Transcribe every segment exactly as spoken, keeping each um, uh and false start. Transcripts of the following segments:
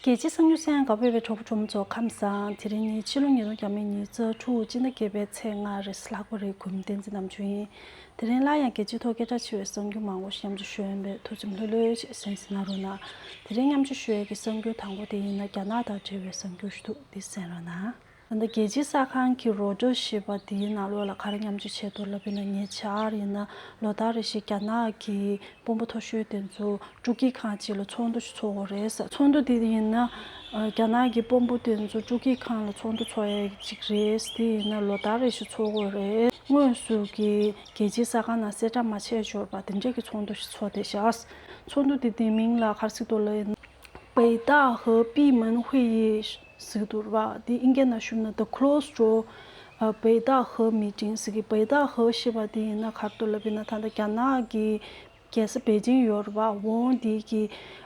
རྒྱལ་སྤྱིའི་གསར་འགྱུར་གསན་གནང་ག་བར་བའི་གྲོགས་པོ་གྲོགས་མོ་ཚོ་ཁམས་བཟང་། དེ་རིང་ནི་ཕྱི་ལོ་ཉིས་སྟོང་ཉི་ཤུ་རྩ་དྲུག་སྤྱི་ཟླ་བརྒྱད་པའི་ཚེས་ལྔ་རེད། ལྷག་པ་རེད། གུས་མོ་བསྟན་འཛིན་རྣམ་དཔྱོད་ཡིན། དེ་རིང་སླར་ཡང་རྒྱལ་སྤྱིའི་ཐོག་སྐད་གྲགས་ཆེ་བའི་གསར་འགྱུར་མང་པོ་ཞིག་མཉམ་དུ་ཞུ་ཡོང་བས། ཐུགས་ཚིམ་ལྷོད་ལྷོད་ཅིག་གསན་གཟིགས་གནང་རོགས་གནང་། དེ་རིང་མཉམ་དུ་ཞུ་ཡས་ཀྱི་གསར་འགྱུར་དང་པོ་དེ་ཡིན་ན། རྒྱ་ནག་དང་འབྲེལ་བའི་གསར་འགྱུར་ཞིག་འདུག་འདི་གསན་རོགས་གནང་། ད་ལྟ་རྒྱལ་སྤྱིའི་གསར་ཁང་གི་རོའི་ཊར་ཞེས་པ་དེའི་ནང་ལོགས་ལ་ག་རེ་མཉམ་སྤྱོད་བྱས་འདུག་ལབ་པ་ཡིན་ན། ཉེ་ཆར་ཡིན་ན་ལོ་ལྟར་རེ་བཞིན་རྒྱ་ནག་གི་དཔོན་པོ་མཐོ་ཤོས་དེ་ཚོ་སྤྲོ་སྐྱིད་ཁང་ཅིག་ལ་ཚོགས་འདུ་ཞིག་ཚོགས་ཀྱི་རེད་ཟེར། ཚོགས་འདུ་དེ་ཡིན་ན་ཨ་རྒྱ་ནག་གི་དཔོན་པོ་དེ་ཚོ་སྤྲོ་སྐྱིད་ཁང་ལ་ཚོགས་འདུ་ཚོགས་ཡས་ཅིག་རེད། དེ་ཡིན་ན་ལོ་ལྟར་རེ་བཞིན་ཚོགས་ཀྱི་རེད། དངོས་སུ་གི་རྒྱལ་སྤྱིའི་གསར་ཁང་ནང་གསལ་བསྒྲགས་མ་བྱས་འབྱོར་པ་དེ་འདྲས་ཀྱི་ཚོགས་འདུ་ཞིག་ཚོགས་བསྡད་ཤག་ཚོགས་འདུ་དེ་དེའི་མིང་ལ་ག་རེ་ཟེར་འདུག་ལབ་ཡིན་ན། 北戴河闭门会议 ཟེར་གྱི་འདུག་ར་བ། དེ་ཨིན་སྐད་ནང་ཞུས་ན། The closed door ཨ་北戴河 meeting ཟེར་གྱི། 北戴河 ཞེས་པ་དེ་ཡིན་ན་ག་རེ་འདུག་ལབ་པ་ཡིན་ན། ད་ལྟ་རྒྱ་ནག་གི་རྒྱལ་ས་པེ་ཅིང་ཡོད་ར་བ། འོ་དེ་གི་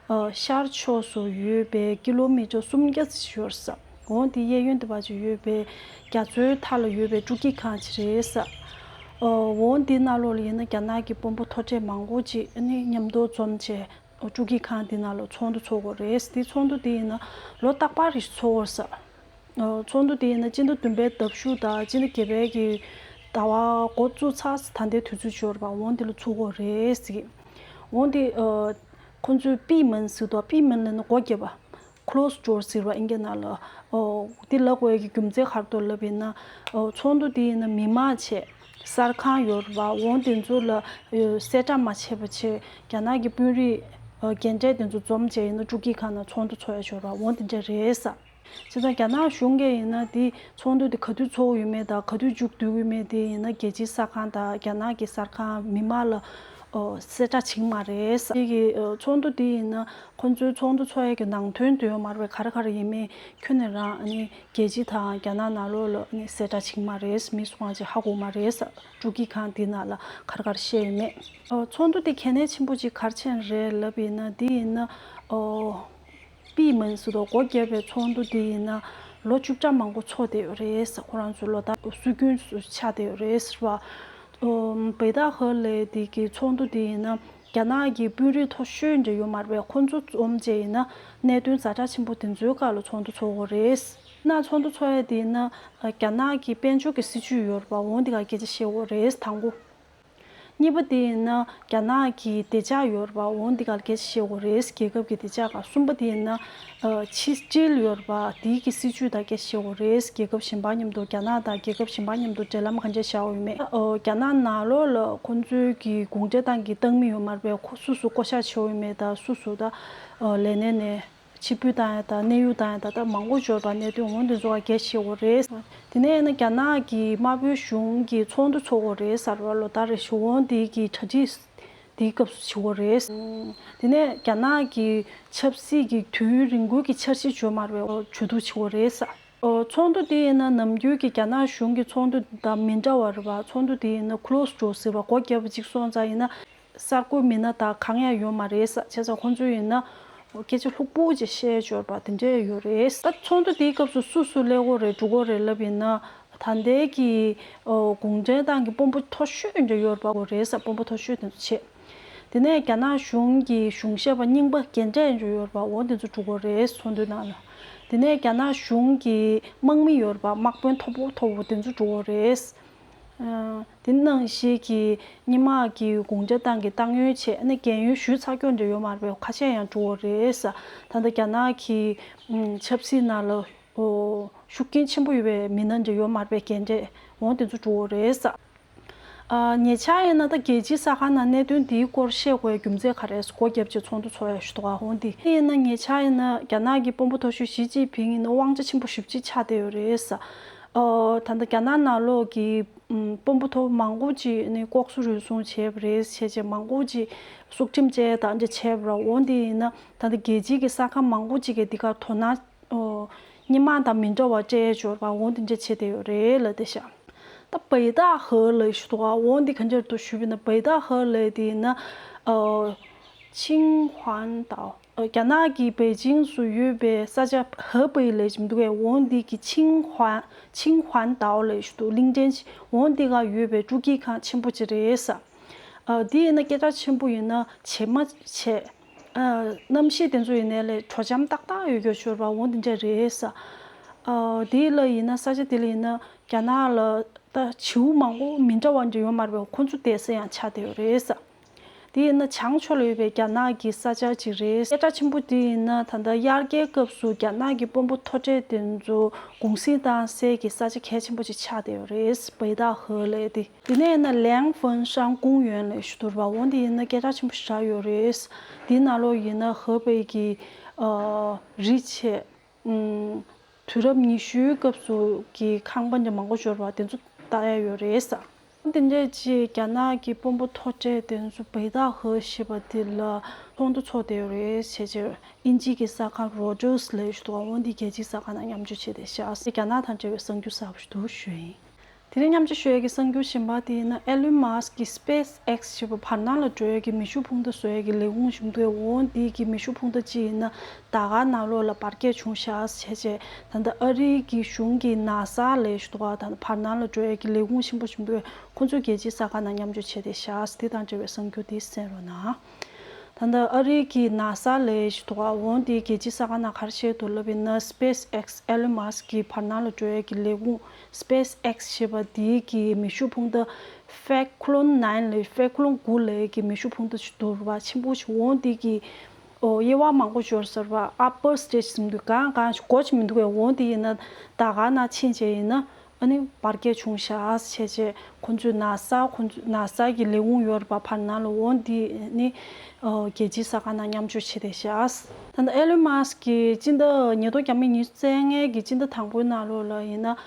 ཨ་ཤར་ཕྱོགས་སུ་ཡོད་པའི་ཀི་ལོ་མི་ཊར་སུམ་བརྒྱ་ཙམ་ཡོད་ས། འོ་དེ་གཡས་གཡོན་དེ་བར་ཅིག་ཡོད་པའི་རྒྱ་མཚོའི་མཐའ་ལ་ཡོད་པའི་སྤྲོ་སྐྱིད་ཁང་ཅིག་རེད་ས། ཨ་འོ་དེ་ནང་ལོགས་ལ་ཡིན་ན་རྒྱ་ནག་གི་དཔོན་པོ་མཐོ་གྲས་མང་པོ་ཅིག་ཨ་ནི་མཉམ་དུ་འཛོམས་བྱས། སྤྲོ་སྐྱིད་ཁང་དེ་ནང་ལ་ཚོགས་འདུ་ཚོགས་ཀྱི་རེད། དེ་ཚོགས་འདུ་དེ་ཡིན་ན་ལོ་རྟག་པར་རེ་ཚོགས་ཀྱི་ཡོད་ས། ཚོགས་འདུ་དེ་ཡིན་ན་སྤྱི་ཟླ་བདུན་པའི་ཟླ་མཇུག་དང་སྤྱི་ཟླ་བརྒྱད་པའི་གི་ཟླ་བ་འགོ་བཙུགས་ཚར་ད་ལྟའི་དུས་ཚོད་འབྱོར་བ། འོ་དེ་ལ་ཚོགས་ཀྱི་ཡོད་རེད་ཟེར་གྱི། འོ་དེ་ཁོང་ཚོས་闭门ཟེར་དུས། 闭门 ལབ་ན་སྒོ་བརྒྱབ་པ། closed door ཟེར་བ་ཨིན་སྐད་ནང་ལ། འོ་དེ་ལབ་དགོས་ཀྱི་རྒྱུ་མཚན་ག་རེ་འདུག་ལབ་པ་ཡིན་ན། འོ་ཚོགས་འདུ་དེ་ཡིན་ན་མི་མང་བྱས། གསར་ཁང་ཡོད་ར་བ། འོ་དེ་ཚོ་ལ་ཨ་གསལ་བསྒྲགས་མ་བྱས་པ་བྱས། རྒྱ་ནག་གི་དཔོན་རིགས་ཨ་རྒན་གྲས་དེ་ཚོ་འཛོམས་བྱས་ཡིན་ན་སྤྲོ་སྐྱིད་ཁང་ནང་ཚོགས་འདུ་ཚོགས་ཡ་ཡོད་ར་བ། འོ་དེ་འདྲ་རེད་ས། བྱས་ཙང་རྒྱ་ནག་གཞུང་གིས་ཡིན་ན་དེ་ཚོགས་འདུ་དེ་ག་དུས་ཚོགས་ཡོད་མེད་དང་ག་དུས་མཇུག་བསྡུ་ཡོད་མེད་དེ་ཡིན་ན་རྒྱལ་སྤྱིའི་གསར་ཁང་དང་རྒྱ་ནག་གི་གསར་ཁང་མི་མང་ལ་ཨ་གསལ་བསྒྲགས་བྱེད་ཀྱི་མ་རེད་ས། དེ་གི་ཨ་ཚོགས་འདུ་དེ་ཡིན་ན་ཁོང་ཚོའི་ཚོགས་འདུ་ཚོགས་ཡ་གི་ནང་དོན་དུ་ཡོད་མ་རེད་པས། ག་རེ་ག་རེ་ཡིན་མིན་ཁྱོན་ནས་རང་ཨ་ནི་རྒྱལ་སྤྱི་དང་རྒྱ་ནག་ནང་ལོགས་ལ་ཨ་ནི་གསལ་བསྒྲགས་བྱེད་ཀྱི་མ་རེད། མི་སུ་གང་ཅིག་ཧ་གོ་མ་རེད་ས། སྤྲོ་སྐྱིད་ཁང་དེ་ནང་ལ་ག་རེ་ག་རེ་བཤད་ཡོད་མེད། ཨ་ཚོགས་འདུ་དེ་གལ་གནད་ཆེན་པོ་ཅིག་ག་རེ་བྱས་རེད་ལབ་ཡིན་ན། དེ་ཡིན་ན་ཨོ་闭门ཟེར་དུས་སྒོ་བརྒྱབ་པའི་ཚོགས་འདུ་དེ་ཡིན་ན་ལོ་བཅུ་ཕྲག་མང་པོ་ཚོགས་བསྡད་ཡོད་རེད་ས། ཁོ་རང་ཚོ་ལོ་ལྟར་སྲོལ་རྒྱུན་སུ་ཆགས་བསྡད་ཡོད་རེད་ཟེར་བ། ཨོ་北戴河 ལབ་དེ་གི་ཚོགས་འདུ་དེ་ཡིན་ན་རྒྱ་ནག་གི་དཔོན་རིགས་མཐོ་ཤོས་འདྲ་ཡོད་མ་རེད་པས། ཁོང་ཚོ་འཛོམས་བྱས་ཡིན་ན་གནད་དོན་ཛ་དྲག་ཆེན་པོ་དེ་ཚོའི་སྐོར་ལ་ཚོགས་འདུ་ཚོགས་ཀྱི་ཡོད་རེད། ན་ཚོགས་འདུ་ཚོགས་ཡ་དེ་ཡིན་ན་རྒྱ་ནག་གི་དཔལ་འབྱོར་གྱི་སྲིད་ཇུས་ཡོད་རེད་པ། འོ་འདི་ག་སྐད་ཆ་བཤད་ཀྱི་ཡོད་རེད། དང་པོ། གཉིས་པ་དེ་ཡིན་ན་རྒྱ་ནག་གི་བདེ་འཇགས་ཡོད་རེད་པ། འོ་འདི་ག་ལ་སྐད་ཆ་བཤད་དགོས་རེད། རྒྱལ་ཁབ་ཀྱི་བདེ་འཇགས་སྒང་། གསུམ་པ་དེ་ཡིན་ན་ཨ་ཕྱི་འབྲེལ་ཡོད་རེད་པ། དེའི་གི་སྲིད་ཇུས་དང་སྐད་ཆ་བཤད་དགོས་རེད། རྒྱལ་ཁབ་གཞན་པ་མཉམ་དུ། རྒྱ་ནག་དང་རྒྱལ་ཁབ་གཞན་པ་མཉམ་དུ་འབྲེལ་ལམ་གང་འདྲ་བཞག་ཡོད་མེད། ཨ་རྒྱ་ནག་ནང་ལོགས་ལ་ཁོང་ཚོའི་གི་གུང་ཁྲན་ཏང་གི་ཏང་མི་ཡོད་མ་རེད་པས། ཁོ་སུ་སུ་བསྐོ་བཞག་བྱས་ཡོད་མེད་དང་། སུ་སུ་ད་ཨ་ལས་གནས་ནས་ཕྱིར་འབུད་བཏང་ཡ་དང་། གནས་དབྱུང་བཏང་ཡ་དང་། ད་མང་པོ་འབྱོར་པ་གནད་དོན། འོ་འདི་ཚོ་ག་སྐད་ཆ་བཤད་དགོས་རེད། དེ་ནས་ཡིན་ན་རྒྱ་ནག་གི་དམར་པོའི་གཞུང་གིས་ཚོགས་འདུ་ཚོགས་དགོས་རེད་ཟེར་བ་ལོ་ལྟར་རེ་བཞིན། འོ་འདི་གི་གྲ་སྒྲིག་འདིའི་སྐབས་སུ་བྱེད་དགོས་རེད། དེ་ནས་རྒྱ་ནག་གི་ཆབ་སྲིད་ཀྱི་དུས་ཡུན་རིང་པོའི་གི་འཆར་གཞི་བརྗོད་མ་རེད་པས། ཇུས་གཏོགས་བྱེད་དགོས་རེད་ཟེར། ཨོ་ཚོགས་འདུ་དེ་ཡིན་ན་ནམ་རྒྱུན་གྱི་རྒྱ་ནག་གཞུང་གི་ཚོགས་འདུ་དང་མི་འདྲ་བ་རེད་པ། ཚོགས་འདུ་དེ་ཡིན་ན་closed door ཟེར་བ་སྒོ་བརྒྱབ་པ་ཅིག་སོང་ཙང་ཡིན་ན་གསར་འགོད་མི་སྣ་དང་གང་ཡང་ཡོད་མ་རེད་ས། བྱས་ཙང་ཁོང་ཚོས་ཡིན་ན་སྐད་ཆ་ལྷུག་པོ་ཅིག་བཤད་འབྱོར་པ་དེ་འདྲས་ཡོད་རེད། ད་ཚོགས་འདུ་དེའི་སྐབས་སུ་སུ་སུ་སླེབས་ཀྱི་ཡོད་རེད། འགྲོ་གི་ཡོད་རེད་ལབ་ཡིན་ན། ད་ལྟའི་གི་ཨོ་གུང་ཁྲན་ཏང་གི་དཔོན་པོ་མཐོ་ཤོས་འདྲ་ཡོད་རེད་པ། ཡོད་རེད་ས། དཔོན་པོ་མཐོ་ཤོས་དེ་ཚོ་བྱས། དེ་ནས་རྒྱ་ནག་གཞུང་གི་གཞུང་ཞབས་པ་རྙིང་པ་རྒན་གྲས་འདྲ་ཡོད་རེད་པ། འོ་དེ་ཚོ་འགྲོ་གི་ཡོད་རེད་ཚོགས་འདུའི་ནང་ལ། དེ་ནས་རྒྱ་ནག་གཞུང་གི་དམག་མི་ཡོད་རེད་པ། དམག་དཔོན་མཐོ་པོ་མཐོ་པོ་དེ་ཚོ་འགྲོ་གི་ཡོད་རེད། ཨ་དེ་ནང་བཞིན་གྱི་སྔོན་མ་གི་གུང་ཁྲན་ཏང་གི་ཏང་ཡོན་བྱས་ནས་རྒན་ཡོལ་ཞུས་ཚར་ཀྱོག་འདྲ་ཡོད་མ་རེད་པས། ཁ་ཤས་ཡང་འགྲོ་གི་ཡོད་རེད་ས། ད་ལྟ་རྒྱ་ནག་གི་ཨུམ་ཆབ་སྲིད་ནང་ལ་ཨོ་ཤུགས་རྐྱེན་ཆེན་པོ་ཡོད་པའི་མི་སྣ་འདྲ་ཡོད་མ་རེད་པས། རྒན་གྲས། འོ་དེ་ཚོ་འགྲོ་གི་ཡོད་རེད་ས། ཨ་ཉེ་ཆར་ཡིན་ན་ད་རྒྱལ་སྤྱིའི་གསར་ཁང་ནང་གནད་དོན་འདིའི་སྐོར་བཤད་དགོས་རྒྱུ་མཚན་ག་རེ་རེད། སྒོ་བརྒྱབ་བྱས་ཚོགས་འདུ་ཚོགས་ཡ་ཞུ་འདུག་ག་འོ་འདི་ཡིན་ན་ཉེ་ཆར་ཡིན་ན་རྒྱ་ནག་གི་དཔོན་པོ་མཐོ་ཤོས་ཞི་ཅིན་ཕིང་ཡིན་ན་དབང་ཆ་ཆེན་པོ་ཞེ་པོ་ཅིག་ཆགས་བསྡད་ཡོད་རེད་ས། ཨོ་ད་ལྟ་རྒྱ་ནག་ནང་ལོགས་ཀྱི་ཨམ་དཔོན་པོ་མཐོ་མང་པོ་ཅིག་ནི་ལྐོག་ཟ་རུལ་སུངས་བྱས་པ་རེད། བྱས་རྗེས་མང་པོ་ཅིག་སྲོག་ཁྲིམས་བཅད་དང་འདྲ་བྱས་པ་རེད། འོ་འདི་ཡིན་ན་ད་ལྟ་རྒྱལ་སྤྱིའི་གི་གསར་ཁང་མང་པོ་ཅིག་གིས་འདི་ག་དོ་སྣང་ཨོ་སྔོན་མ་དང་མི་འདྲ་བ་སྤྲད་འབྱོར་པ་འོ་འདི་འདྲ་བྱས་བསྡད་ཡོད་རེད་ལབ་བསྡད་ཤག་ད་北戴河ལབ་ཞུ་འདུག་ག་འོ་འདི་ག་འདྲ་འདུག་ཞུས་པ་ཡིན་ན། 北戴河ལབ་དེ་ཡིན་ན་ཨོ་ཆིང་ཧུའན་ཏའོ། ཨོ་རྒྱ་ནག་གི་པེ་ཅིང་སུ་ཡོད་པའི་ས་ཆ་ཧེ་པེ་ལབ་ཞིག་འདུག་གས། འོ་འདི་གི་ཆིང་ཧུའན་ཆིང་ཧུའན་ཏའོ་ལབ་ཞུ་འདུག་གླིང་ཕྲན་ཅིག་འོ་འདི་ག་ཡོད་པའི་སྤྲོ་སྐྱིད་ཁང་ཆེན་པོ་ཅིག་རེད་ས། ཨོ་འདི་ཡིན་ན་སྐད་གྲགས་ཆེན་པོ་ཡིན་ན་བྱེ་མ་བྱས། ཨ། གནམ་གཤིས་དེ་ཚོ་ཡིན་ནའི་ལས་དྲོ་འཇམ་ཏག་ཏག་ཡོད་རྒྱུ་ཤོར་བ་འོ་འདི་འདྲ་རེད་ས། ཨ། དེ་ལ་ཡིན་ན་ས་ཆ་དེ་ལ་ཡིན་ན་རྒྱ་ནག་ལ་ད་བྱིའུ་མང་པོ་མི་འདྲ་བ་འདྲ་ཡོད་མ་རེད་པས། ཁོ་ཚོ་བསྡད་ས་ཡང་ཆགས་བསྡད་ཡོད་རེད་ས། དེ་ཡིན་ན་བྱང་ཕྱོགས་ལ་ཡོད་པའི་རྒྱ་ནག་གི་ས་ཆ་ཅིག་རེད། སྐད་གྲགས་ཆེན་པོ་དེ་ཡིན་ན་ད་ལྟ་དབྱར་ཁའི་སྐབས་སུ་རྒྱ་ནག་གི་དཔོན་པོ་མཐོ་གྲས་དེ་ཚོ་གུང་གསེང་བཏང་སའི་གི་ས་ཆ་གལ་ཆེན་པོ་ཅིག་ཆགས་བསྡད་ཡོད་རེད། བེ་ཏ་ཧེ་ལབ་དེ། དེ་ནས་ཡིན་ན་ལེང་ཧྥུན་ཧྲང་ཀུང་ཡོན་ལབ་ཞུ་དུས་ར་འོ་འདི་ཡིན་ན་སྐད་གྲགས་ཆེན་པོ་ཞེ་དྲག་ཡོད་རེད། དེའི་ནང་ལོགས་ཡིན་ན་ཧེ་པེ་གི་ཨ་རི་བྱས། ཨུམ། དུས་རབས་ཉི་ཤུའི་སྐབས་སུ་གི་ཁང་པ་འདྲ་མང་པོ་འབྱོར་བ་དེ་ཚོ་ལྟ་ཡ་ཡོད་རེད་ས། འདི་འདྲས་ཅིག་རྒྱ་ནག་གི་དཔོན་པོ་མཐོ་གྲས་དེ་ཚོ་བེ་ཏ་ཧེ་ཞེས་པ་དེ་ལ་ཚོགས་འདུ་ཚོགས་བསྡད་ཡོད་རེད་བྱས་བྱས། དབྱིན་ཇི་གི་གསར་ཁང་རོ་ཇར་སི་ལབ་ཞུ་དུས་འོ་འདི་རྒྱལ་སྤྱིའི་གསར་ཁང་ནང་མཉམ་སྤྱོད་བྱས་ཏེ་བཞག་རྒྱ་ནག་དང་འབྲེལ་བའི་གསར་འགྱུར་གསར་པ་ཞིག་འདུག་ཞུ་ཡིན། དེ་རིང་མཉམ་སྤྱོད་ཞུ་ཡས་ཀྱི་གསར་འགྱུར་གཞན་པ་དེ་ཡིན་ན་ཨེ་ལོན་མཱ་སི་ཀི་གི་སི་པེ་སི་ཨེག་སི་ཞེས་པ་བར་སྣང་ལ་འགྲོ་ཡས་ཀྱི་མེ་ཤུགས་འཕུར་མདའ་བཟོ་ཡས་ཀྱི་ལས་ཁུངས་ཞིག་འདུག་འོ་འདི་གི་མེ་ཤུགས་འཕུར་མདའ་ཅིག་ཡིན་ན་ཟླ་དཀར་ནང་ལོགས་ལ་འབར་གས་བྱུང་ཤག་བྱས་བྱས། ད་ལྟ་ཨ་རིའི་གི་གཞུང་གི་ནཱ་ས་ལབ་ཞུ་དུས་ད་ལྟ་བར་སྣང་ལ་འགྲོ་ཡས་ཀྱི་ལས་ཁུངས་ཆེན་པོ་ཞིག་འདུག་ཁོ་ཚོས་རྒྱལ་སྤྱིའི་གསར་ཁང་ནང་མཉམ་སྤྱོད་བྱས་ཏེ་བཞག་དེ་དང་འབྲེལ་བའི་གསར་འགྱུར་དེ་གསན་རོགས་གནང་། ད་ལྟ་ཨ་རིའི་གི་ནཱ་ས་ལབ་ཞུ་དུས་འོ་འདི་རྒྱལ་སྤྱིའི་གསར་ཁང་ནང་ག་རེ་བཤད་འདུག་ལབ་ཡིན་ན་སི་པེ་སི་ཨེག་སི་ཨེ་ལོན་མཱ་སི་ཀི་གི་བར་སྣང་ལ་འགྲོ་ཡས་ཀྱི་ལས་ཁུངས་སི་པེ་སི་ཨེག་སི་ཞེས་པ་འདི་གི་མེ་ཤུགས་འཕུར་མདའ་ཧྥལ་ཀོན་ནའིན་ལབ་ཧྥལ་ཀོན་དགུ་ལབ་ཀྱི་མེ་ཤུགས་འཕུར་མདའ་ཞིག་འདུག་ར་ཆེན་པོ་ཞིག་འོ་འདི་གི་ཨོ་དབྱེ་བ་མང་པོ་འབྱོར་ས་ར་ཨ་པར་སི་ཊེ་ཇི་ཟེར་གྱི་འདུག་གང་གང་ཞིག་གོ་ཅི་མི་འདུག་གས། འོ་འདི་ཡིན་ན་ཟླ་དཀར་ནང་ཕྱིན་བྱས་ཡིན་ན་ཨ་ནི་འབར་གས་བྱུང་ཤག་བྱས་བྱས་ཁོ་ཚོས་ནཱ་ས་ཁོ་ཚོས་ནཱ་ས་གི་ལས་ཁུངས་ཡོད་ར་བར་སྣང་ལ་འོ་འདི་ནི་ཨོ་རྒྱལ་སྤྱིའི་གསར་ཁང་ནང་མཉམ་སྤྱོད་བྱས་ཏེ་བཞག་ད་ལྟ་ཨེ་ལོན་མཱ་སི་ཀི་སྤྱི་ཟླ་ཉིས་སྟོང་ཉི་ཤུ་རྩ་ལྔའི་གི་སྤྱི་ཟླ་དང་པོའི་ནང་ལོགས་ལ་ཡིན་ན།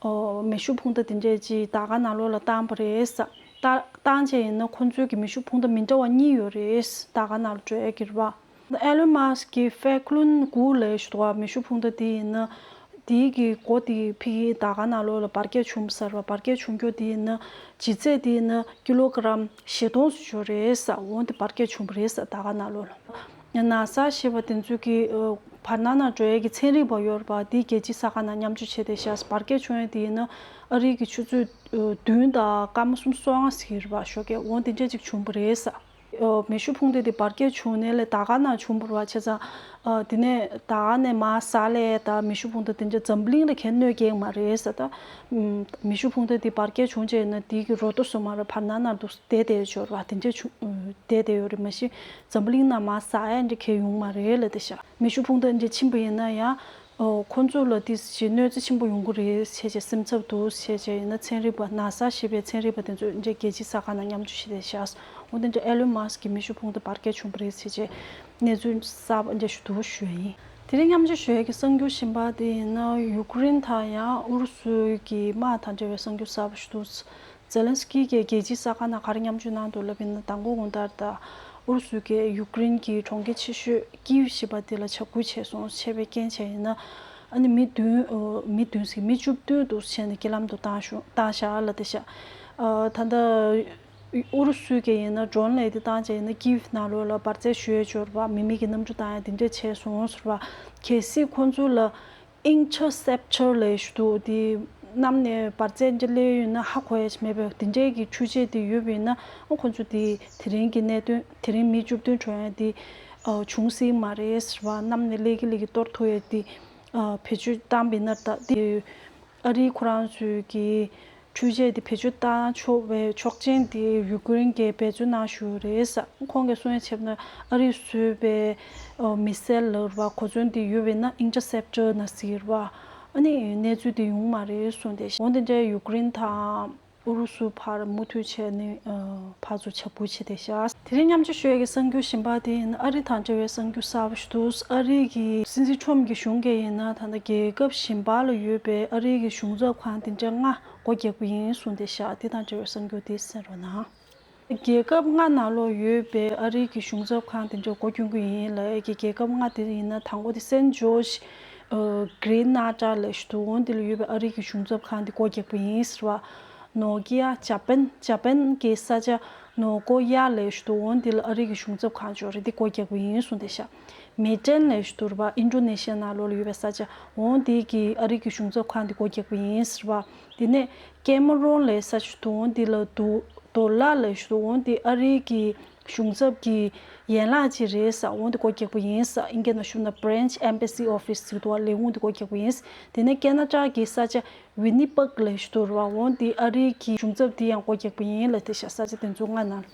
ཨོ་མེ་ཤུགས་འཕུར་མདའ་དེ་འདྲས་ཅིག་ཟླ་དཀར་ནང་ལོགས་ལ་བཏང་པ་རེད་ས། ད་བཏང་བྱས་ཡིན་ན་ཁོ་ཚོའི་གི་མེ་ཤུགས་འཕུར་མདའ་མི་འདྲ་བ་གཉིས་ཡོད་རེད། ཟླ་དཀར་ནང་ལ་འགྲོ་ཡས་ཀྱི་རེད་པ། ཨེ་ལོན་མཱ་སི་ཀི་གི་ཧྥལ་ཀོན་དགུ་ལབ་ཞུ་དུས་མེ་ཤུགས་འཕུར་མདའ་དེ་ཡིན་ན། དེའི་གི་མགོ་དེ་ཕ་གིའི་ཟླ་དཀར་ནང་ལོགས་ལ་འབར་གས་བྱུང་ས་རེད་པ། འབར་གས་བྱུང་རྒྱུ་དེ་ཡིན་ན་ལྗིད་ཚད་དེ་ཡིན་ན་ཀི་ལོ་གི་རམ་བཞི་སྟོང་ཙམ་ཡོད་རེད་ས། འོ་དེ་འབར་གས་བྱུང་བ་རེད་ས་ཟླ་དཀར་ནང་ལོགས་ལ། ནཱ་ས་ཞེས་པ་དེ་ཚོའི་གི་ཨ་བར་སྣང་ནང་འགྲོ་ཡས་ཀྱི་ཚན་རིག་པ་ཡོད་རེད་པ། དེ་རྒྱལ་སྤྱིའི་གསར་ཁང་ནང་མཉམ་སྤྱོད་བྱས་ཏེ་བཞག་འབར་གས་བྱུང་ཡས་དེ་ཡིན་ན་ཨ་རིའི་གི་ཆུ་ཚོད་ཨ་བདུན་དང་སྐར་མ་སུམ་ཅུ་སོ་ལྔ་ཟེར་གྱི་རེད་པ། ཞོགས་ཀས་འོ་དེ་འདྲས་ཅིག་བྱུང་བ་རེད་ས། ཨ་མེ་ཤུགས་འཕུར་མདའ་དེ་འབར་གས་བྱུང་ནའི་ལས་ཟླ་དཀར་ནང་བྱུང་བ་རེད་པ། བྱས་ཙང་ཨ་དེ་ནས་ཟླ་དཀར་ནས་མར་ཟག་ལས་ད་མེ་ཤུགས་འཕུར་མདའ་དེ་འདྲས་འཛམ་བུ་གླིང་ལ་གས་གནོད་སྐྱེལ་མ་རེད་ས། ད་ཨ་མེ་ཤུགས་འཕུར་མདའ་དེ་འབར་གས་བྱུང་བྱས་ན་དེའི་གི་རོ་ཏོ་སོ་མ་ར་བར་སྣང་ནང་དུ་བསྡད་བསྡད་ཡོད་རེད་པ། དེ་འདྲས་བྱུང་བསྡད་བསྡད་ཡོད་རེད། མ་གཞི་འཛམ་བུ་གླིང་ནང་མར་ཟག་ཡ་འདྲ་གས་ཡོང་མ་རེད་ལབ་བསྡད་ཤག་མེ་ཤུགས་འཕུར་མདའ་འདྲ་ཕྱིན་པ་ཡིན་ན་ཡང་ཨོ་ཁོ་ཚོ་ལ་དེ་ཞིག་གནོད་འཚེ་ཆེན་པོ་ཡོང་གི་རེད་བྱས་བྱས་སེམས་འཚབ་འདུག་བྱས་བྱས་ཡིན་ན་ཚན་རིག་པ་ནཱ་ས་ཞེས་པའི་ཚན་རིག་པ་དེ་ཚོས་འདྲ་རྒྱལ་སྤྱིའི་གསར་ཁང་ནང་མཉམ་སྤྱོད་བྱས་བསྡད་ཤག་འོ་དེ་འདྲ་ཨེ་ལོན་མཱ་སི་ཀི་མེ་ཤུགས་འཕུར་མདའ་འབར་གས་བྱུང་བ་རེད་བྱས་བྱས་གནས་ཚུལ་གསར་པ་འདྲ་ཞིག་འདུག་ཞུ་ཡ་ཡིན། དེ་རིང་མཉམ་སྤྱོད་ཞུ་ཡ་གི་གསར་འགྱུར་གཞན་པ་དེ་ཡིན་ན་ཡུཀ་རེན་དང་ཡང་ཨུ་རུ་སུའི་གི་དམག་དང་འབྲེལ་བའི་གསར་འགྱུར་གསར་པ་ཞིག་འདུག་ཛེ་ལན་སི་ཀི་གིས་རྒྱལ་སྤྱིའི་གསར་ཁང་ནང་ག་རེ་མཉམ་སྤྱོད་གནང་འདུག་ལབ་ཡིན་ན་མདང་དགོང་དགོང་དག་ད་ཨུ་རུ་སུ་གིས་ཡུཀ་རེན་གྱི་གྲོང་ཁྱེར་ཆེ་ཤོས་ཀིབ་ཞེས་པ་དེ་ལ་བྱ་འགུལ་བྱས་སོང་། བྱས་པའི་རྐྱེན་བྱས་ཡིན་ན་ཨ་ནི་མི་བདུན་ཨོ་མི་བདུན་ཟེར་མི་བཅུ་བདུན་འདུག་བྱས་ནས་རྐྱེན་ལམ་དུ་བཏང་ཤོག་བཏང་བཞག་ལབ་བསྡད་ཤག་ཨ་ད་ལྟ་ཨུ་རུ་སུ་གིས་ཡིན་ན་ཌོ་རོན་ལབ་དེ་བཏང་བྱས་ཡིན་ན་ཀིབ་ནང་ལོགས་ལ་འབར་རྫས་ཞུ་ཡས་འབྱོར་བ་མི་མེད་ཀྱི་གནམ་གྲུ་བཏང་ཡ་དེ་འདྲས་བྱས་སོང་ཟེར་བ། གལ་སྲིད་ཁོང་ཚོ་ལ་ཨིན་ཊར་སེབ་ཊར་ལབ་ཞིག་འདུག་དེ་གནམ་ནས་འབར་རྫས་འདྲ་སླེབས་ཡོད་ན་ཧ་གོ་ཡ་ཞིག་མེད་པས། དེ་འདྲས་ཀྱི་འཕྲུལ་ཆས་དེ་ཡོད་པ་ཡིན་ན་ཨ་ཁོང་ཚོ་དེ་དེ་རིང་གི་གནད་དོན་དེ་རིང་མི་བཅུ་བདུན་གྲོངས་ཡ་དེ་ཨ་བྱུང་སྲིད་མ་རེད་ཟེར་བ། གནམ་ནས་སླེབས་ཀྱི་སླེབས་ཀྱི་གཏོར་ཐུབ་ཡ་དེ་ཨ་བེད་སྤྱོད་བཏང་པ་ཡིན་ན་ད་དེ་ཨ་རིས་ཁོ་རང་ཚོའི་གི་འཕྲུལ་ཆས་དེ་བེད་སྤྱོད་བཏང་ཆོག་པའི་ཆོག་མཆན་དེ་ཡུཀ་རེན་གྱིས་འབད་བརྩོན་གནང་བཞིན་ཡོད་རེད་ཟེར། ཁོང་གིས་གསུང་ཡ་བྱས་པ་ན་ཨ་རིས་བཟོས་པའི་ཨོ་མི་སེལ་ལབ་རེད་པ། གོ་མཚོན་དེ་ཡོད་པ་ཡིན་ན་ཨིན་ཊར་སེབ་ཊར་ན་ཟེར་གྱི་རེད་པ། ཨ་ནི་གནས་ཚུལ་དེ་ཡོང་མ་རེད་གསུངས་ཏེ། འོན་ཏེ་འདྲ་ཡུཀ་རེན་དང་ཨུ་རུ་སུ་བར་མུ་མཐུད་བྱས་ནས་ཨ་ཕར་ཚུར་བྱ་འགུལ་བྱས་བསྡད་ཤག་དེ་རིང་མཉམ་སྤྱོད་ཞུ་ཡས་ཀྱི་གསར་འགྱུར་གཞན་པ་དེ་ཡིན་ན་ཨ་རི་དང་འབྲེལ་བའི་གསར་འགྱུར་གསར་པ་ཞིག་འདུག་ཨ་རི་གི་སྲིད་འཛིན་ཁྲོམ་གྱི་གཞུང་གིས་ཡིན་ན་ད་ལྟ་རྒྱལ་ཁབ་གཞན་པ་ལ་ཡོད་པའི་ཨ་རི་གི་གཞུང་ཚབ་ཁང་དེ་འདྲ་ལྔ་སྒོ་རྒྱག་པ་ཡིན་གསུངས་བསྡད་ཤག་དེ་དང་འབྲེལ་བའི་གསར་འགྱུར་དེ་གསན་རོགས་གནང་། རྒྱལ་ཁབ་ལྔ་ནང་ལོགས་ཡོད་པའི་ཨ་རིའི་གི་གཞུང་ཚབ་ཁང་དེ་འདྲ་སྒོ་སྐྱོན་གྱི་ཡིན་ལབ་ཡས་ཀྱི་རྒྱལ་ཁབ་ལྔ་དེ་ཡིན་ན་དང་པོ་དེ་སེན་ཇོརྗ་ཨ་གྷི་རེ་ན་ཌ་ལབ་ཞིག་འདུག་འོ་འདི་ལ་ཡོད་པའི་ཨ་རིའི་གི་གཞུང་ཚབ་ཁང་དེ་སྒོ་རྒྱག་པ་ཡིན་ཟེར་བ། ནོ་ཀི་ཡ་ཇ་པན། ཇ་པན་གྱི་ས་ཆ་ནོ་གོ་ཡ་ལབ་ཞིག་འདུག་འོ་འདི་ལ་ཨ་རིའི་གི་གཞུང་ཚབ་ཁང་ཅིག་ཡོད་རེད། འདི་སྒོ་རྒྱག་པ་ཡིན་གསུངས་བསྡད་ཤག་མེ་ཏན་ལབ་ཞིག་འདུག་རེད་པ། ཨིན་ཌོ་ནེ་ཤི་ཡ་ནང་ལོགས་ལ་ཡོད་པའི་ས་ཆ་འོ་འདི་གི་ཨ་རིའི་གི་གཞུང་ཚབ་ཁང་དེ་སྒོ་རྒྱག་པ་ཡིན་ཟེར་བ། དེ་ནས་ཀེ་མ་རོན་ལབ་ས་ཞིག་འདུག་འོ་འདི་ལ་དུ་དོ་ལ་ལབ་ཞིག་འདུག་འོ་འདི་ཨ་རིའི་གི་ གཞུང་ཚབ་ཀྱི་ཡན་ལག་ཅིག་རེད་ཟེར། འོ་འདི་སྒོ་རྒྱག་པ་ཡིན་ཟེར། ཨིན་སྐད་ནང་ཞུས་ན་Branch Embassy Office་ཟེར་འདུག་བ། ལས་ཁུངས་འདི་སྒོ་རྒྱག་པ་ཡིན། དེ་ནས་ཁེ་ན་ཌ་གི་ས་ཆ་ཝི་ནི་པག་ལབ་ཞིག་འདུག་རེད་བ། འོ་འདི་ཨ་རིའི་གི་གཞུང་ཚབ་འདི་ཡང་སྒོ་རྒྱག་པ་ཡིན་ལབ་བསྡད་ཤག་ས་ཆ་དེ་ཚོ་ལྔ་ནང་།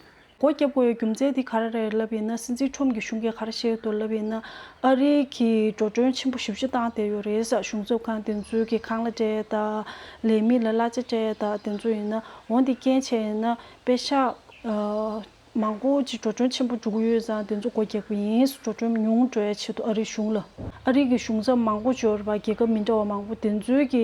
སྒོ་རྒྱག་དགོས་ཡའི་རྒྱུ་མཚན་དེ་ག་རེ་རེད་ལབ་ཡིན་ན། སྲིད་འཛིན་ཁྲོམ་གྱི་གཞུང་གིས་ག་རེ་བཤད་འདུག་ལབ་ཡིན་ན། ཨ་རིའི་གི་འགྲོ་གྲོན་ཆེན་པོ་ཞེ་པོ་ཅིག་བཏང་བསྡད་ཡོད་རེད་ཟེར། གཞུང་ཚབ་ཁང་དེ་ཚོའི་གི་ཁང་གླ་སྤྲད་དང་། ལས་མི་ལ་གླ་ཆ་སྤྲད་དང་། དེ་ཚོ་ཡིན་ན། འོ་འདི་རྐྱེན་བྱས་ཡིན་ན་པེ་ཤག་ཨ་མང་པོ་ཅིག་འགྲོ་གྲོན་ཆེན་པོ་འགྲོ་གི་ཡོད་ཙང་། དེ་ཚོ་སྒོ་རྒྱག་པ་ཡིན། འགྲོ་གྲོན་ཉུང་འགྲོ་ཡའི་ཆེད་དུ། ཨ་རིའི་གཞུང་ལ། ཨ་རིའི་གི་གཞུང་ཚབ་མང་པོ་ཅིག་ཡོད་རེད་པ། རྒྱལ་ཁབ་མི་འདྲ་བ་མང་པོ། དེ་ཚོའི་གི་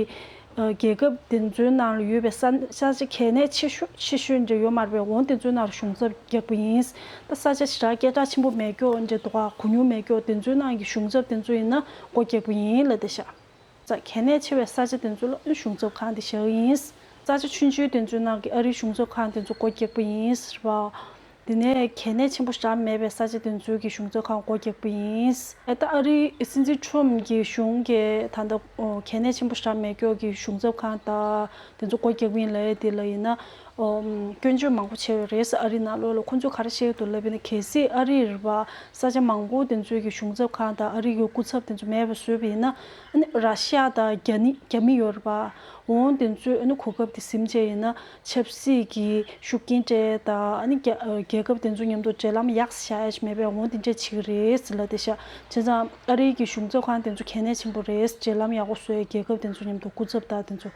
ཨ་རྒྱལ་ཁབ་དེ་ཚོའི་ནང་ལ་ཡོད་པའི་ས་ས་ཆ་གལ་གནད་ཆེ་ཤོས་ཆེ་ཤོས་འདྲ་ཡོད་མ་རེད་པས། འོ་དེ་ཚོའི་ནང་ལ་གཞུང་ཚབ་རྒྱག་པ་ཡིན། ད་ས་ཆ་ཞེ་དྲག་སྐད་གྲགས་ཆེན་པོ་མེད་ཀྱོག་འདྲ་འདུག་ག་གོ་མྱོང་མེད་ཀྱོག་དེ་ཚོའི་ནང་གི་གཞུང་ཚབ་དེ་ཚོ་ཡིན་ན་སྒོ་རྒྱག་པ་ཡིན་ལབ་བསྡད་ཤག་ས་གལ་གནད་ཆེ་བའི་ས་ཆ་དེ་ཚོ་ལ་གཞུང་ཚབ་ཁང་དེ་བཞག་ཡིན། ས་ཆ་ཆུང་ཆུང་དེ་ཚོའི་ནང་གི་ཨ་རིའི་གཞུང་ཚབ་ཁང་དེ་ཚོ་སྒོ་རྒྱག་པ་ཡིན་ཟེར་བ། དེ་ནས་གལ་གནད་ཆེན་པོ་ཞེ་དྲག་མེད་པའི་ས་ཆ་དེ་ཚོའི་གི་གཞུང་ཚབ་ཁང་སྒོ་རྒྱག་པ་ཡིན། ཨ་ད་ཨ་རིའི་སྲིད་འཛིན་ཁྲོམ་གྱི་གཞུང་གིས་ད་ལྟ་ཨོ་གལ་གནད་ཆེན་པོ་ཞེ་དྲག་མེད་ཀྱོག་གི་གཞུང་ཚབ་ཁང་དང་དེ་ཚོ་སྒོ་རྒྱག་པ་ཡིན་ལབ་ཡ་དེ་ལ་ཡིན་ན། ཨོ་སྐྱོན་བརྗོད་མང་པོ་བྱས་ཡོད་རེད་ཟེར། ཨ་རིའི་ནང་ལོགས་ལ་ཁོང་ཚོས་ག་རེ་བཤད་ཀྱི་འདུག་ལབ་ཡིན་ན། གལ་སྲིད་ཨ་རིའི་རེད་པ། ས་ཆ་མང་པོ་དེ་ཚོའི་གི་གཞུང་ཚབ་ཁང་དང་ཨ་རིའི་གི་སྐུ་ཚབ་དེ་ཚོ་མེད་པ་བཟོས་པ་ཡིན་ན། ཨ་ནི་ར་ཤི་ཡ་དང་རྒྱ་ནི་རྒྱ་མི་ཡོད་རེད་པ། འོ་དེ་ཚོས་ཨ་ནི་གོ་སྐབས་དེ་ཟིན་བྱས་ཡིན་ན། ཆབ་སྲིད་ཀྱི་ཤུགས་རྐྱེན་སྤྲད་དང་། ཨ་ནི་རྒྱ་རྒྱལ་ཁབ་དེ་ཚོ་མཉམ་དུ་འབྲེལ་ལམ་ཡག་ས་བཞག་ཡ་ཞིག་མེད་པས། འོ་དེ་འདྲས་བྱེད་ཀྱི་རེད་ཟེར་ལབ་བསྡད་ཤག་བྱས་ཙང་ཨ་རིའི་གི་གཞུང་ཚབ་ཁང་དེ་ཚོ་གལ་གནད་ཆེན་པོ་རེད། འབྲེལ་ལམ་ཡག་པོ་བཟོ་ཡ། རྒྱལ་ཁབ་དེ་ཚོ་མཉམ་དུ་སྐུ་ཚབ་དང་དེ་ཚོ།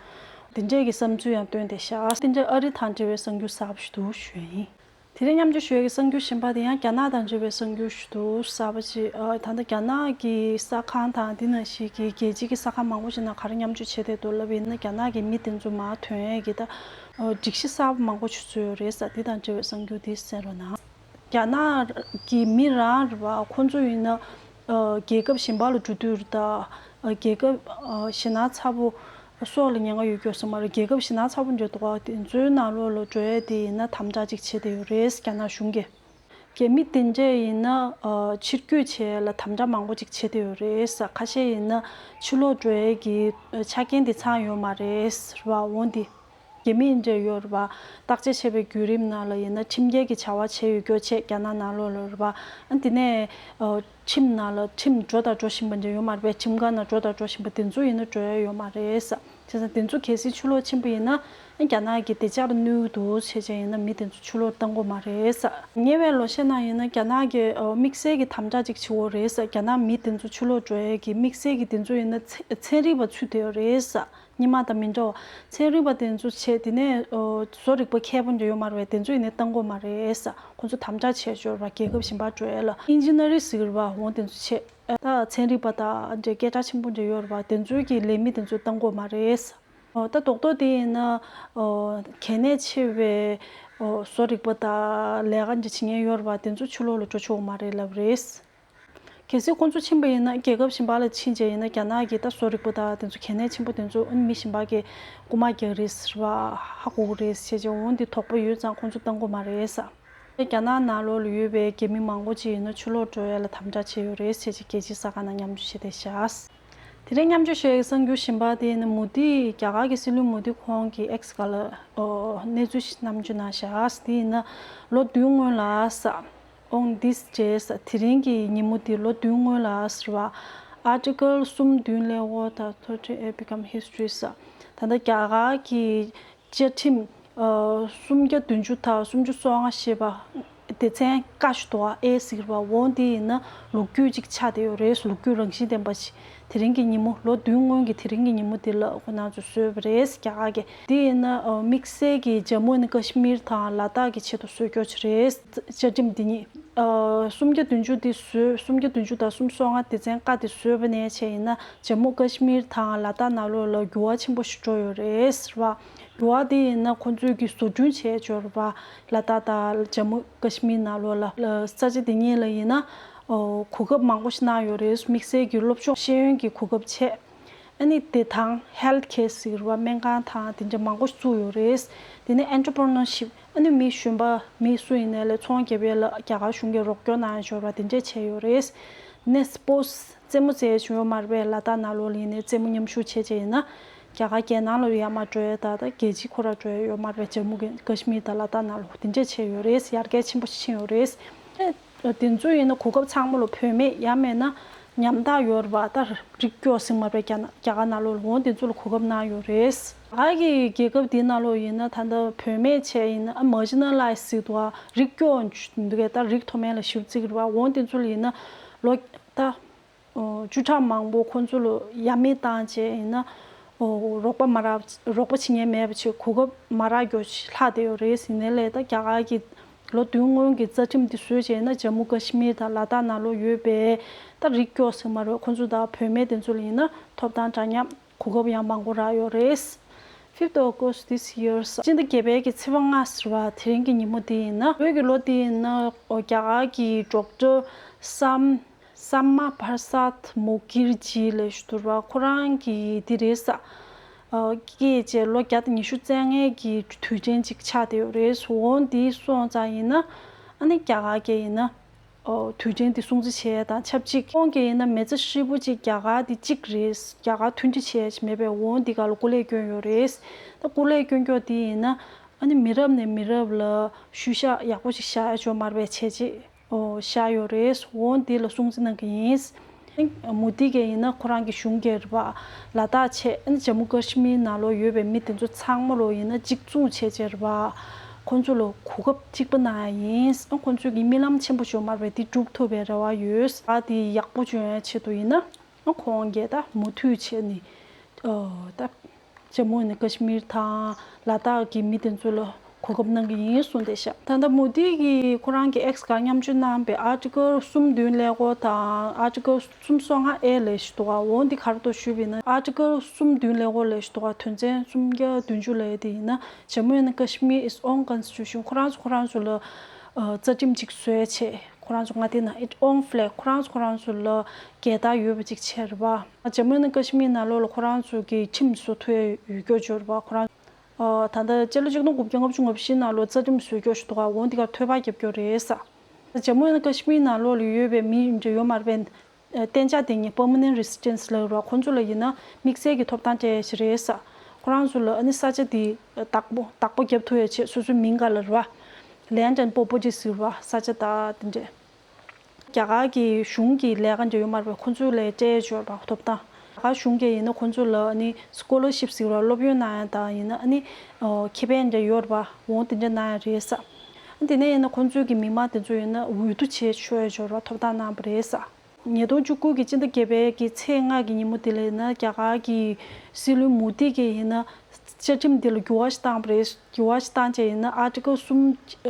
དེ་འདྲས་ཀྱི་བསམ་ཚུལ་ཡང་བཏོན་བསྡད་ཤག་དེ་འདྲས་ཨ་རི་དང་འབྲེལ་བའི་གསར་འགྱུར་གསར་པ་ཞིག་འདུག་ཞུ་ཡ་ཡིན། དེ་རིང་མཉམ་སྤྱོད་ཞུ་ཡ་གི་གསར་འགྱུར་གཞན་པ་དེ་ཡང་རྒྱ་ནག་དང་འབྲེལ་བའི་གསར་འགྱུར་ཞིག་འདུག་གསར་པ་ཅིག་ཨ་ད་ལྟ་རྒྱ་ནག་གི་གསར་ཁང་དང་དེ་ནང་བཞིན་གྱི་རྒྱལ་སྤྱི་གི་གསར་ཁང་མང་པོ་ཞིག་ནང་ག་རེ་མཉམ་སྤྱོད་བྱས་བསྡད་འདུག་ལབ་ཡིན་ན། རྒྱ་ནག་གི་མི་དེ་ཚོ་མར་ཐོན་ཡས་ཀྱི་ད་ཨ་སྒྲིག་གཞི་གསར་པ་མང་པོ་ཞིག་བཟོས་ཡོད་རེད་ཟེར། དེ་དང་འབྲེལ་བའི་གསར་འགྱུར་དེ་གསན་རོགས་གནང་། རྒྱ་ནག་གི་མི་རང་རེད་པ། ཁོང་ཚོ་ཡིན་ན་ཨ་རྒྱལ་ཁབ་གཞན་པ་ལ་འགྲོ་དུས་རེད་ད། ཨ་རྒྱལ་ཁབ་ཨ་ཞེད་སྣང་ཚ་པོ་སྲོག་ལ་ཉེན་ཁ་ཡོད་ཀྱོག་ས་མ་རེད། རྒྱལ་ཁབ་ཞེད་སྣང་ཚ་པོ་འདྲ་འདུག་ག་དེ་ཚོའི་ནང་ལོགས་ལ་འགྲོ་ཡས་དེ་ཡིན་ན་དམ་དྲག་ཅིག་བྱེད་བསྡད་ཡོད་རེད། རྒྱ་ནག་གཞུང་གིས། རྒྱ་མི་དེ་འདྲས་ཡིན་ན་ཨ་ཕྱིར་སྐྱོད་བྱེད་ཡས་ལ་དམ་དྲག་མང་པོ་ཅིག་བྱེད་བསྡད་ཡོད་རེད་ཟེར། ཁ་ཤས་ཡིན་ན་ཕྱིར་ལོག་འགྲོ་ཡས་ཀྱི་ཆ་རྐྱེན་དེ་ཚང་ཡོད་མ་རེད་ཟེར་བ། འོ་འདི། རྒྱ་མི་འདྲ་ཡོད་རེད་པ། བརྟག་དཔྱད་བྱས་པའི་བརྒྱུད་རིམ་ནང་ལ་ཡིན་ན། ཁྲིམས་འགལ་གྱི་བྱ་བ་བྱས་ཡོད་ཀྱོག་བྱས། རྒྱ་ནག་ནང་ལོགས་ལ་རེད་པ། ཨ་དེ་ནས་ཨ་ཁྲིམས་ནང་ལ་ཁྲིམས་འགྲོ་དང་འགྲོ་བཞིན་པ་འདྲ་ཡོད་མ་རེད་པས། ཁྲིམས་ཁང་ནང་འགྲོ་དང་འགྲོ་བཞིན་པ་དེ་ཚོ་ཡིན་ན་འགྲོ་ཡ་ཡོད་མ་རེད་ཟེར། བྱས་ཙང་དེ་ཚོ་གལ་སྲིད་ཕྱིར་ལོག་ཕྱིན་པ་ཡིན་ན། ཨ་རྒྱ་ནག་གི་བདེ་འཇགས་ལ་གནོད་འདུག་བྱས་བྱས་ཡིན་ན་མི་དེ་ཚོ་ཕྱིར་ལོག་གཏང་དགོས་མ་རེད་ཟེར། ཉེ་བའི་ལོ་ཤས་ནང་ཡིན་ན་རྒྱ་ནག་གིས་ཨ་དམིགས་བསལ་གྱི་དམ་དྲག་ཅིག་བྱེད་ཀྱི་ཡོད་རེད་ཟེར། རྒྱ་ནག་མི་དེ་ཚོ་ཕྱིར་ལོག་འགྲོ་ཡས་ཀྱི་དམིགས་བསལ་གྱི་དེ་ཚོ་ཡིན་ན་ཚན་ཚན་རིག་པ་ཚུད་བསྡད་ཡོད་རེད་ཟེར། སྔོན་མ་དང་མི་འདྲ་བ། ཚན་རིག་པ་དེ་ཚོ་བྱས། དེ་ནས་ཨོ་བཟོ་རིག་པ་མཁས་པོ་འདྲ་ཡོད་མ་རེད་པས། དེ་ཚོ་ཡིན་ནའི་གཏང་དགོས་མ་རེད་ཟེར། ཁོང་ཚོ་དམ་དྲག་བྱས་ཡོད་རེད་པ། རྒྱལ་ཁབ་གཞན་པར་འགྲོ་ཡས་ལ། ཨིན་ཇི་ནི་ཡར་ཟེར་གྱི་རེད་པ། འོ་དེ་ཚོ་བྱས། ད་ཚན་རིག་པ་དང་འདྲ་སྐད་གྲགས་ཆེན་པོ་འདྲ་ཡོད་རེད་པ། དེ་ཚོའི་གི་ལས་མི་དེ་ཚོ་གཏང་དགོས་མ་རེད་ཟེར། ཨོ་ད་རྡོག་རྡོག་དེ་ཡིན་ན་ཨོ་གལ་གནད་ཆེ་བའི་ཨོ་བཟོ་རིག་པ་དང་ལས་ཀ་འདྲ་བྱེད་མཁན་ཡོད་རེད་པ། དེ་ཚོ་ཕྱི་ལོགས་ལ་འགྲོ་ཆོག་གི་མ་རེད་ལབ་རེད། གལ་སྲིད་ཁོང་ཚོ་ཕྱིན་པ་ཡིན་ན། རྒྱལ་ཁབ་གཞན་པ་ལ་ཕྱིན་བྱས་ཡིན་ན། རྒྱ་ནག་གི་ད་བཟོ་རིག་པ་དང་དེ་ཚོ་གལ་གནད་ཆེན་པོ་དེ་ཚོ་ཨ་ནི་མི་གཞན་པ་གིས་རྐུ་མ་རྒྱག་གི་རེད་ཟེར་བ་ཧ་གོ་གི་རེད་ཟེར་བྱས། འོ་འདི་དོགས་པ་ཡོད་ཙང་ཁོང་ཚོ་གཏང་དགོས་མ་རེད་ཟེར། རྒྱ་ནག་ནང་ལོགས་ལ་ཡོད་པའི་རྒྱ་མི་མང་པོ་ཅིག་ཡིན་ན་ཕྱི་ལོགས་འགྲོ་ཡ་ལ་དམ་དྲག་བྱས་ཡོད་རེད་ཟེར་བྱས་རྒྱལ་སྤྱིའི་གསར་ཁང་ནང་མཉམ་ཞུགས་བྱས་བསྡད་ཤག་དེ་རིང་མཉམ་སྤྱོད་ཞུ་ཡའི་གསར་འགྱུར་གཞན་པ་དེ་ནི་མོ་དི། རྒྱ་གར་གྱི་སྲིད་བློན་མོ་དི་ཁོང་གིས་ཨེགས་སྒང་ལ་ཨོ་གནས་ཚུལ་ཞིག་བསྣམས་བརྗོད་གནང་ཤག་དེ་ཡིན་ན་ལོ་བདུན་སྔོན་ལ་ཟེར། On this day ཟེར། དེ་རིང་གི་ཉིན་མོ་འདི་ལོ་བདུན་སྔོན་ལ་ཟེར་བ། Article གསུམ་བདུན་ལས་འོག་དང་ཐོ་ཊི་ཨེ་བི་ཀམ་ཧིས་ཊི་རི་ཟེར། ད་ལྟ་རྒྱ་གར་གྱི་བཅའ་ཁྲིམས་ཨ་སུམ་བརྒྱ་བདུན་ཅུ་དང་སུམ་ཅུ་སོ་ལྔ་ཞེས་པ་སྡེ་ཚན་ཀ་ཞིག་འདུག་ཨ། ཨེ་ཟེར་བ། འོ་འདི་ཡིན་ན་ལོ་རྒྱུས་ཅིག་ཆགས་བསྡད་ཡོད་རེད། ལོ་རྒྱུས་རང་བཞིན་ལྡན་པ་ཞིག་དེ་རིང་གི་ཉིན་མོ། ལོ་བདུན་སྔོན་གྱི་དེ་རིང་གི་ཉིན་མོ་འདི་ལ་ཁོ་རང་ཚོས་བཟོས་པ་རེད། རྒྱ་གར་གྱིས། འདི་ཡིན་ན་ཨ་དམིགས་བསལ་གྱི་ཇམ་མུ་ཨེན་ཀ་ཤི་མིར་དང་ལ་དྭགས་ཀྱི་ཆེད་དུ་བཟོས་ཀྱོག་ཅིག་རེད། བཅའ་ཁྲིམས་འདི་ཉིད་ཨ་སུམ་བརྒྱ་བདུན་ཅུ་འདི་བཟོས། སུམ་བརྒྱ་བདུན་ཅུ་དང་སུམ་ཅུ་སོ་ལྔ་སྡེ་ཚན་ཀ་འདི་བཟོས་པ་ནས་བྱས་ཡིན་ན་ཇམ་མུ་ཀ་ཤི་མིར་དང་ལ་དྭགས་ནང་ལོགས་ལ་འགྱུར་བ་ཆེན་པོ་ཞིག་འགྲོ་ཡོད་རེད་ཟེར་བ། འགྱུར་བ་འདི་ཡིན་ན་ཁོང་ཚོས་ཀྱིས་བཟོ་སྐྲུན་བྱས་ཡོད་རེད་བ། ལ་དྭགས་དང་ཇམ་མུ་ཀ་ཤི་མིར་ནང་ལོགས་ལ་ས་ཆ་འདི་གཉིས་ལ་ཡིན་ན་ཨོ་གོ་སྐབས་མང་པོ་ཞིག་གནང་ཡོད་རེད། དམིགས་བསལ་གྱི་སློབ་སྦྱོང་ཤེས་ཡོན་གྱི་གོ་སྐབས་བྱས། ཨ་ནི་བདེ་ཐང་ཧེལ་ཐི་ཁེར་ཟེར་བ། སྨན་ཁང་དང་དེ་འདྲ་མང་པོ་ཞིག་བཙུགས་ཡོད་རེད། དེ་ནས་ཨེན་ཊི་པི་རི་ནར་ཤིབ། ཨ་ནི་མི་གཞོན་པ་མི་སུ་ཡིན་ནའི་ལས་ཚོང་རྒྱག་པའི་ལ་རྒྱ་གར་གཞུང་གིས་རོགས་སྐྱོར་གནང་ཡ་ཡོད་རེད་བ། དེ་འདྲས་བྱས་ཡོད་རེད། ནས་སི་པོར་ཊི་རྩེད་མོ་རྩེ་ཡ་ཡོད་མ་རེད་པས། ལ་དྭགས་ནང་ལོགས་ལ་ཡིན་ནའི་རྩེད་མོ་མཉམ་ཞུགས་བྱས་བྱས་ཡིན་ན། རྒྱ་གར་རྒྱལ་ནང་ལ་ཡར་མར་འགྲོ་ཡ་ད་ད་རྒྱལ་སྤྱི་ཁོ་ར་འགྲོ་ཡ་ཡོད་མ་རེད་པས། ཇམ་མུ་གི་ཀ་ཤི་མིར་དང་ལ་དྭགས་ནང་ལ་དེ་འདྲས་བྱས་ཡོད་རེད། ཡར་རྒྱས་ཆེན་པོ་ཞིག་ཕྱིན་ཡོད་རེད། ཨེ་དེ་ཚོ་ཡིན་ན་གོ་སྐབས་ཚང་མ་ལ་བུད་མེད་ཡང་མེད་ན་ཉམ་ཐག་ཡོད་རེད་པ། ད་རིགས་སྐྱོ་ཟེར་མ་རེད་པས། རྒྱ་ནག་རྒྱ་གར་ནང་ལོགས་ལ་འོ་དེ་ཚོ་ལ་གོ་སྐབས་གནང་ཡོད་རེད། རྒྱ་གར་གྱི་རྒྱལ་ཁབ་དེ་ནང་ལོགས་ཡིན་ན་ད་ལྟ་བུད་མེད་བྱས་ཡིན་ན་ཨ་མར་ཇི་ན་ལའི་ཛི་ཟེར་གྱི་འདུག་ག་རིགས་སྐྱོ་འདུག་གས། ད་རིགས་མཐོ་དམན་ལ་ཞེ་པོ་བརྩི་གི་རེད་པ། འོ་དེ་ཚོ་ལ་ཡིན་ན་ལོ་ད། ཨོ་བཅུ་ཕྲག་མང་པོ་ཁོང་ཚོ་ལ་ཡ་མེད་བཏང་བྱས་ཡིན་ན། ཨོ་རོགས་པ་མ་རག་རོགས་པ་བྱེད་མཁན་མེད་པ་བྱས་གོ་སྐབས་མ་རག་རྒྱུ་ཞིག་ལྷག་བསྡད་ཡོད་རེད། ཡིན་ནའི་ལས་ད་རྒྱ་གར་གྱི་ལོ་བདུན་སྔོན་གྱི་རྩ་ཁྲིམས་འདི་བཟོས་བྱས་ན་ཇམ་མུ་ཀ་ཤི་མིར་དང་ལ་དྭགས་ནང་ལོགས་ཡོད་པའི་ད་རིགས་སྐྱོ་ཟེར་མ་རེད། ཁོང་ཚོ་དང་བུད་མེད་དེ་ཚོ་ལ་ཡིན་ན་ཐོབ་ཐང་འདྲ་མཉམ་གོ་སྐབས་ཡང་མང་པོ་རག་ཡོད་རེད། Fifth August this year སྤྱི་ཟླ་བརྒྱད་པའི་གི་ཚེས་པ་ལྔ་ཟེར་བ་དེ་རིང་གི་ཉིན་མོ་དེ་ཡིན་ན། བོད་ཀྱི་ལོ་དེ་ཡིན་ན་ཨོ་རྒྱ་གར་གྱི་ཌོག་ཊར་སམ། སམ་མ་བྷར་སཱད་མུ་ཁར་ཇི་ལབ་ཞིག་འདུག་ར། ཁོ་རང་གི་དེ་རེད་ས། ཨ་སྐྱེས་བྱས་ལོ་བརྒྱ་དང་ཉི་ཤུ་རྩ་ལྔའི་གི་དུས་དྲན་ཅིག་ཆགས་བསྡད་ཡོད་རེད། འོ་འདི་སོང་ཙང་ཡིན་ན་ཨ་ནི་རྒྱ་གར་གྱི་ཡིན་ན་ཨོ་དུས་དྲན་འདི་སྲུང་བརྩི་བྱས་དང་ཆབས་ཅིག་ཁོང་གི་ཡིན་ན་མི་ཚེ་ཧྲིལ་པོ་ཅིག་རྒྱ་གར་འདི་གཅིག་རེད། རྒྱ་གར་མཐུན་སྒྲིལ་བྱས་མེད་པས། འོ་འདི་ག་ལ་སྐུ་ལས་བསྐྱོན་ཡོད་རེད། ད་སྐུ་ལས་བསྐྱོན་རྒྱུ་འདི་ཡིན་ན་ཨ་ནི་མི་རབས་ནས་མི་རབས་ལ་ཤུལ་བཞག་ཡག་པོ་ཅིག་བཞག་ཡ་ཅོ་མར་བས་བྱས་རྗེས། ཨོ་བཞག་ཡོད་རེད། འོ་འདི་ལ་སྲུང་བརྩི་གནང་གི་ཡིན། མུ་དྷི་གིས་ཡིན་ན་ཁོ་རང་གི་གཞུང་གི་རེད་པ། ལ་དྭགས་བྱས་ཨ་ནི་ཇམ་མུ་ཀ་ཤི་མིར་ནང་ལོགས་ཡོད་པའི་མི་དེ་ཚོ་ཚང་མ་ལོ་ཡིན་ན་གཅིག་མཚུངས་བྱས་བྱས་རེད་པ། ཁོང་ཚོ་ལ་གོ་སྐབས་གཅིག་པ་གནང་ཡ་ཡིན། ཨ་ཁོང་ཚོ་གི་རྨི་ལམ་ཆེན་པོ་ཞིག་ཡོད་མ་རེད་པས། འདི་འགྲུབ་ཐུབ་པའི་རེ་བ་ཡོད། ཨ་འདི་ཡག་པོ་བྱུང་ཡ་ཆེད་དུ་ཡིན་ན། ཁོང་གིས་ད་མུ་མཐུད་བྱས་ནས་ཨོ་ད་ཇམ་མུ་ནས་ཀ་ཤི་མིར་དང་ལ་དྭགས་ཀྱི་མི་དེ་ཚོ་ལ་གོ་སྐབས་གནང་གི་ཡིན་གསུངས་བསྡད་ཤག་ད་ལྟ་མུ་དྷི་གིས་ཁོ་རང་གི་ཨེགས་སྒང་མཉམ་སྤྱོད་གནང་བའི་ཨར་ཊི་ཀལ་གསུམ་བདུན་ཀླད་ཀོར་དང་ཨར་ཊི་ཀལ་གསུམ་སོ་ལྔ་ཨེ་ལབ་ཞིག་འདུག་ག་འོ་འདི་ག་རེ་འདུག་ཞུས་པ་ཡིན་ན། ཨར་ཊི་ཀལ་གསུམ་བདུན་ཀླད་ཀོར་ལབ་ཞིག་འདུག་ག་དོན་ཚན་སུམ་བརྒྱ་བདུན་ཅུ་ལབ་ཡ་དེ་ཡིན་ན་ཇམ་མུ་ཨེན་ཀ་ཤི་མིར་its own constitution ཁོ་རང་ཚོ་ཁོ་རང་ཚོ་ལ་ཨ་རྩ་ཁྲིམས་གཅིག་བཟོས་བྱས། ཁོ་རང་ཚོ་མངའ་སྡེ་ནང་its own flag ཁོ་རང་ཚོ་ཁོ་རང་ཚོ་ལ་རྒྱལ་དར་ཡོད་པ་ཅིག་བྱས་རེད་པ། ཇམ་མུ་ཨེན་ཀ་ཤི་མིར་ནང་ལོགས་ལ་ཁོ་རང་ཚོ་གི་ཁྲིམས་བཟོ་ཐུབ་ཡ་ཡོད་རྒྱུ་ཅིག་ཡོད་རེད་པ། ཁོ་རང་ཨ་ད་ལྟ་སྤྱི་ལོ་ཆིག་སྟོང་དགུ་བརྒྱ་ལྔ་བཅུ་ང་བཞི་ནང་ལོགས་རྩ་ཁྲིམས་བཟོ་རྒྱུ་ཞིག་འདུག་ག་འོ་འདི་གར་ཐོད་པ་བརྒྱབ་རྒྱུ་རེད་ས། ཇམ་མུ་ཨེན་ཀ་ཤི་མིར་ནང་ལོགས་ལ་ཡོད་པའི་མི་འདྲ་ཡོད་མ་རེད་པས། གཏན་འཇགས་དེ་ཉིད་permanent residents ལབ་ར། ཁོང་ཚོ་ལ་ཡིན་ན་དམིགས་བསལ་གྱི་ཐོབ་ཐང་སྤྲད་ཡ་ཞིག་རེད་ས། ཁོ་རང་ཚོ་ལ་ཨ་ནི་ས་ཆ་དེ་བདག་པོ་བདག་པོ་རྒྱབ་ཐུབ་ཡ་ཆེད་སོ་སོའི་མིང་ག་ལ་ར། Land and property ཟེར་བ་ས་ཆ་དང་དེ་འདྲས། རྒྱ་གར་གྱི་གཞུང་གི་ལས་ཀ་འདྲ་ཡོད་མ་རེད་པས། ཁོང་ཚོ་ལ་སྤྲད་ཡ་ཅིག་ཡོད་རེད་པ་ཐོབ་ཐང་། རྒྱ་གར་གཞུང་གིས་ཡིན་ན་ཁོང་ཚོ་ལ་ཨ་ནི་scholarship ཟེར་བ་སློབ་ཡོན་གནང་ཡ་དང་ཡིན་ན་ཨ་ནི་ཁེ་ཕན་འདྲ་ཡོད་རེད་པ། འོ་དེ་འདྲ་གནང་ཡ་རེད་ས། དེ་ནས་ཡིན་ན་ཁོང་ཚོའི་གི་མི་མང་དེ་ཚོ་ཡིན་ན་འོས་བསྡུ་བྱེད་ཆོག་ཡ་ཅིག་ཡོད་རེད་པ། ཐོབ་ཐང་གནང་བ་རེད་ས། ཉིས་སྟོང་བཅུ་དགུ་གི་སྤྱི་ཟླ་བརྒྱད་པའི་གི་ཚེས་ལྔ་གི་ཉིན་མོ་དེ་ལ་ཡིན་ན་རྒྱ་གར་གྱི་སྲིད་བློན་མུ་དྷི་གིས་ཡིན་ན་བཅའ་ཁྲིམས་འདི་ལ་འགྱུར་བ་ཞིག་བཏང་བ་རེད། འགྱུར་བ་ཞིག་བཏང་བྱས་ཡིན་ན་ཨར་ཊི་ཀལ་གསུམ་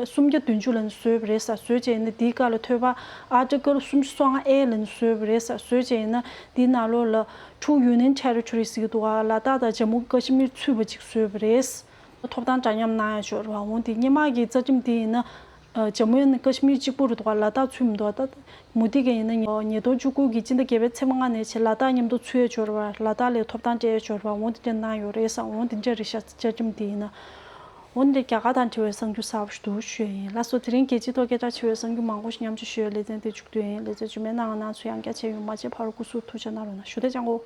སུམ་བརྒྱ་བདུན་ཅུ་ལབ་ནས་བཟོས་པ་རེད་ས། བཟོས་བྱས་ཡིན་ན་དེའི་སྐབས་ལ་ཐོད་པ་ཨར་ཊི་ཀལ་སུམ་ཅུ་སོ་ལྔ་ཨེ་ལབ་ནས་བཟོས་པ་རེད་ས། བཟོས་བྱས་ཡིན་ན་དེའི་ནང་ལོགས་ལ་two union territories ཟེར་གྱི་འདུག་ག་ལ་དྭགས་དང་ཇམ་མུ་ཀ་ཤི་མིར་ཚུད་པ་ཅིག་བཟོས་པ་རེད། ཐོབ་ཐང་འདྲ་མཉམ་གནང་ཡ་ཅིག་ཡོད་རེད་པ། འོ་དེ་སྔོན་མ་གི་རྩ་ཁྲིམས་དེ་ཡིན་ན། ཨ་ཇམ་མུ་ཨེན་ཀ་ཤི་མིར་གཅིག་པུ་རེད་འདུག་ག་ལ་དྭགས་ཚུད་མི་འདུག་ད་མུ་དྷི་གིས་ཡིན་ན་ཉིས་ཉིས་སྟོང་བཅུ་དགུ་གི་སྤྱི་ཟླ་བརྒྱད་པའི་ཚེས་པ་ལྔ་ནས་བྱས་ལ་དྭགས་མཉམ་དུ་ཚུད་ཡ་ཅིག་ཡོད་རེད་པ། ལ་དྭགས་ལ་ཐོབ་ཐང་སྤྲད་ཡ་ཅིག་ཡོད་རེད་པ། འོ་དེ་འདྲ་གནང་ཡོད་རེད་ས། འོ་དེ་འདྲ་རེད་ཤག་བཅའ་ཁྲིམས་དེ་ཡིན་ན། འོ་དེ་འདྲ་རྒྱ་གར་དང་འབྲེལ་བའི་གསར་འགྱུར་གསར་པ་ཞིག་འདུག་ཞུ་ཡ་ཡིན། ལགས་སོ། དེ་རིང་རྒྱལ་སྤྱིའི་ཐོག་སྐད་གྲགས་ཆེ་བའི་གསར་འགྱུར་མང་པོ་ཞིག་མཉམ་སྤྱོད་ཞུ་ཡ་ལེ་ཚན་དེ་མཇུག་བསྡུ་ཡ་ཡིན། ལེ་ཚན་རྗེས་མའི་ནང་ང་ནང་ཚུད་ཡང་བསྐྱར་མཇལ་ཡོང་། མ་མཇལ་བར་དུ་སྐུ་གཟུགས་ཐུགས་ཅག་གནང་རོགས་གནང་ཞུ། བདེ་ལེགས།